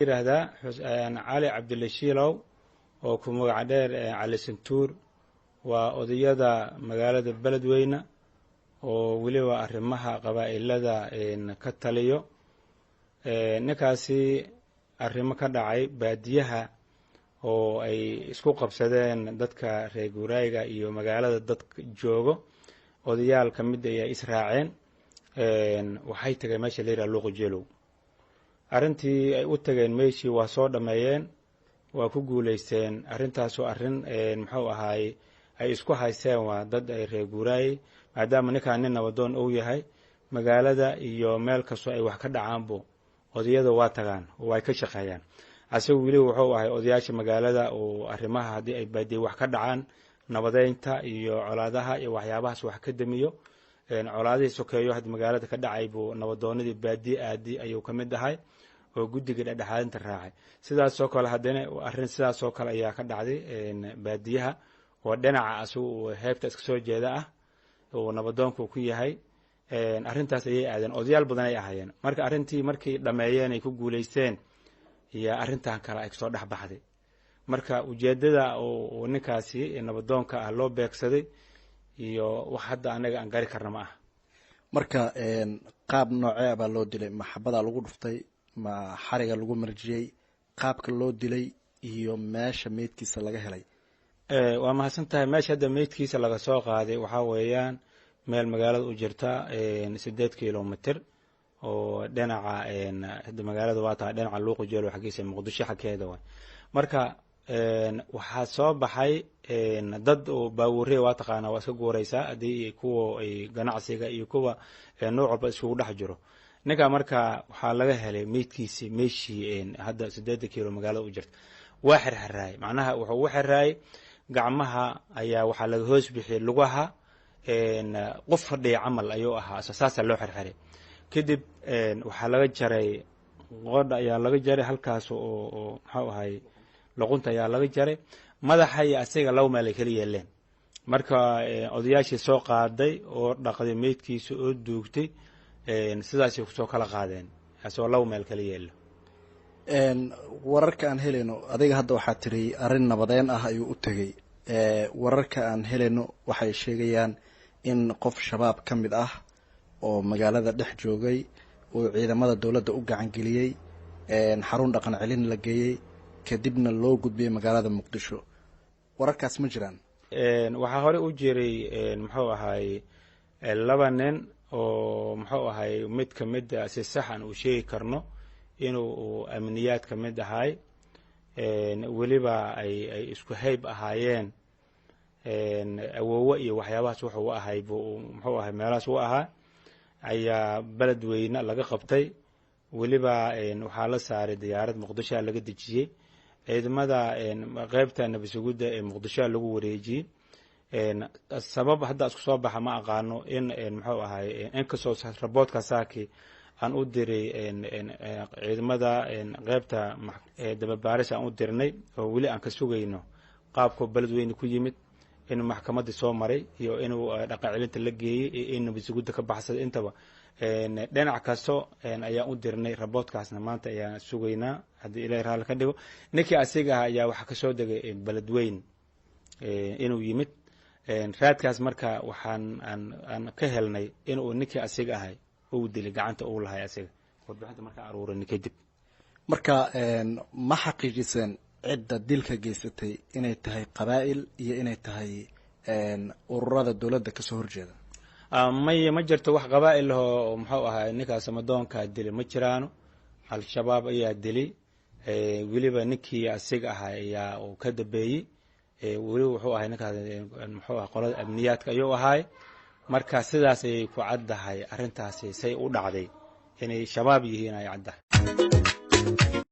Yiraahdaa Cali Cabdille Shiilow oo ku magac dheer Cali Santuur, waa odayada magaalada Beledweyne oo weliba arrimaha qabaa'ilada ka taliyo. Ninkaasi arrimo ka dhacay baadiyaha oo ay isku qabsadeen dadka reer guuraaga iyo magaalada dadka joogo, odayaal ka mid ayaa israaceen, waxay tageen meesha la yidhaha Luuqjeelow. Arrintii ay u tageen meeshii waa soo dhammeeyeen, waa ku guulaysteen. Arrintaasoo arrin muxuu ahaay ay isku haysteen waa dad ay reer guuraayey, maadaama ninkaan nin nabadoon uu yahay, magaalada iyo meel kastoo ay wax ka dhacaanbo odayada waa tagaan oo ay ka shaqeeyaan. Asagu weliba wuxuu ahay odayaasha magaalada oo arrimaha haddii ay baadiye wax ka dhacaan nabadeynta iyo colaadaha iyo waxyaabahaas wax ka damiyo. Colaadihii sokeeyo hadda magaalada ka dhacay buu nabadoonadii baadiye aadi ayuu ka mid ahay oo guddiga dhexdhexaadinta raacay. Sidaasoo kale haddana arrin sidaasoo kale ayaa ka dhacday baadiyaha oo dhinaca asagu heebta iska soo jeeda ah oo nabadoonku ku yahay. Arrintaas ayay aadeen, odayaal badan ay ahaayeen. Marka arrintii markay dhammeeyeen ay ku guulaysteen iyo arrintan kale ay kasoo dhex baxday. Marka ujeeddada uu ninkaasi nabadoonka ah loo beegsaday iyo wax hadda anaga aan gari karna ma aha. Marka qaab noocee baa loo dilay? Ma xabadaa lagu dhuftay, ma xariga lagu marjiyey? Qaabka loo dilay iyo meesha meydkiisa laga helay? Waa mahadsan tahay. Meesha hadda meydkiisa laga soo qaaday waxaa weeyaan meel magaalada u jirta 8 kilomitr oo dhinaca hadda magaalada waa tahay dhinaca Luuqjeelo xaggiisa, Muqdisho xagkeeda waay. Marka waxaa soo baxay dad oo baabuurey, waa taqaanaa, waa iska guuraysaa haddii kuwa ay ganacsiga iyo kuwa nooc walba iskugu dhex jiro. Ninka marka waxaa laga helay meydkiisi meeshii hadda 8 kilo magaalada u jirta. Waa xirxiraayay, macnaha wuxuu u xirraayay gacmaha ayaa waxaa laga hoos bixiyey lugaha, qof fadhiya camal ayuu ahaa, saasaa loo xirxiray. Kadib waxaa laga jaray qoodha ayaa laga jaray halkaas oo muxuu ahay luqunta ayaa laga jaray. Madaxa iyo asiga laba meel ay kala yeeleen. Marka odayaashii soo qaaday oo dhaqday meydkiisa oo duugtay sidaasay kusoo kala qaadeen asagoo laba meel kala yeelo. Wararka aan helayno, adiga hadda waxaa tiri arrin nabadeen ah ayuu u tegey. Wararka aan helayno waxay sheegayaan in qof shabaab ka mid ah oo magaalada dhex joogay uu ciidamada dowladda u gacangeliyey, xarun dhaqan celin la geeyey, kadibna loo gudbiyey magaalada Muqdisho. Wararkaas ma jiraan? Waxaa hore u jiray muxuu ahay laba nin oo muxuu ahay mid kamid a si sax aan uu sheegi karno inuu amniyaad ka mid ahay, weliba ay isku hayb ahaayeen, awoowe iyo waxyaabahaas wuxuu ahay bu muxuu ahay meelahaas u ahaa ayaa Beledweyne laga qabtay. Weliba waxaa la saaray diyaarad, Muqdishoa laga dejiyey, ciidamada qeybta nabasugidda ee Muqdishoa lagu wareejiyey. Sabab hadda isku soo baxa ma aqaano in muxuu ahay, inkastoo raboodka saaki aan u diray ciidamada qeybta dababaaris aan u dirnay oo weli aan ka sugayno qaabku Beledweyne ku yimid, inuu maxkamaddii soo maray iyo inuu dhaqan celinta la geeyey iyo in nabasugidda ka baxsaday, intaba dhinac kasto ayaan u dirnay. Raboodkaasna maanta ayaan sugaynaa haddii Ilahay raalli ka dhigo. Ninkii asiga ah ayaa waxaa kasoo degay Beledweyn inuu yimid raadkaas. Marka waxaan aan ka helnay inuu ninkii asiga ahay uu dilay, gacanta uu lahay asiga, warbixinta markaa aruurini kadib. Marka ma xaqiijiseen cidda dilka geysatay inay tahay qabaa'il iyo inay tahay ururada dowladda kasoo horjeeda? May, ma jirto wax qabaa'il ahoo muxuu ahay ninkaas amadoonkaa dilay, ma jiraano. Al-Shabaab ayaa dilay, weliba ninkii asiga ahaa ayaa uu ka dambeeyey. Weliba wuxuu ahay ninkaas muxuu ahay qolada amniyaadka ayuu ahaay. Marka sidaas ayay ku caddahay arrintaasi say u dhacday, inay shabaab yihiin ay caddahay.